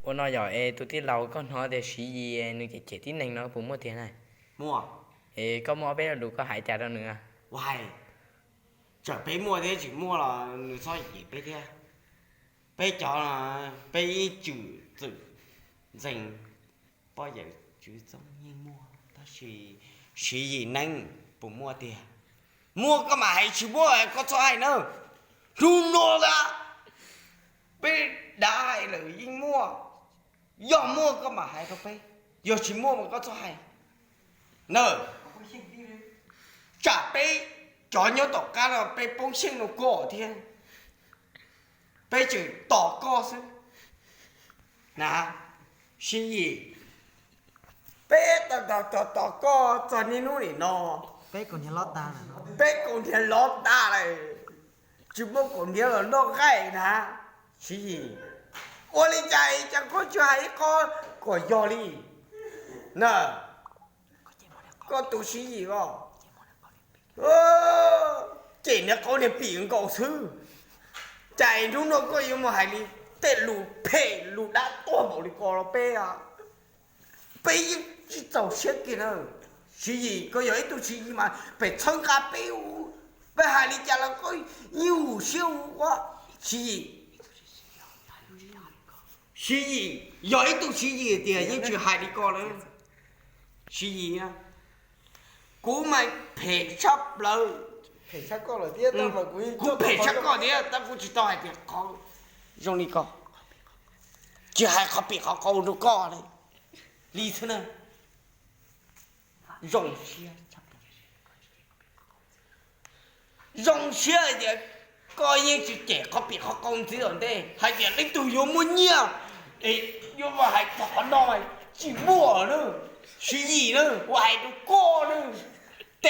Ua no yog es tus tij laug, koj hnov tias Siv Yis nws cem cem tib neeg no puas muaj tiag na? Muaj. Es koj muaj ob peb lo lus koj hais cas rau nws? Ua hais, txawm peb muaj thiab tsis muaj los nws txhob cem peb thiab. Peb cov, peb ib txwm txwm ntseeg poj yawm Tswv Txoob yeej muaj, tab sis Siv Yis neeb puas muaj tiag? Muaj koj mam hais, tsis muaj koj txhob hais na. Hnub no a, peb dav hais lawm yeej muaj. Yog muaj koj mam hais rau peb, yog tsis muaj mas koj txhob hais na. Tsam peb cov nyob tom qab no peb poob xyeej rau koj thiab. Peb tseem tos koj xwb na, Siv Yis. Peb tos tos tos koj txog niaj hnub nim no, peb kaus hniav loj tas lawm, tsis muaj kaus hniav los noj nqaij na, Siv Yis. Ua li cas cas koj tsis hais ib qho kom yog li na? Koj tus Siv Yis os, cem niag qau niag pim nkaus xwb, cas hnub no koj yuav mus hais li tej lus phem lus dab tuag npaum li ko rau peb? Peb yeej tsis txaus siab kiag na. Siv Yis, koj yog ib tug Siv Yis mas pem txhawb nqa peb, peb hais li cas los koj yeej hu siab hu ua Siv Yis. Siv Yis, yog ib tug Siv Yis tiag yeej tsis hais li ko lawm. Siv Yis, kuv mas phem tshaj plaws, kuv phem tshaj koj thiab tab kuv tsis tau hais tias qhov zoo li ko, tsis hais qhov pim qhov qau rau koj li, li xwb na. Zoo siab, zoo siab hais tias koj yeej tsis cem qhov pim qhov qau ntxiv tom ntej, hais tias leej twg yuav muaj nyiaj es yuav mus hais txog qhov no, tsis muaj na. Siv Yis na, kuv hais rau koj na,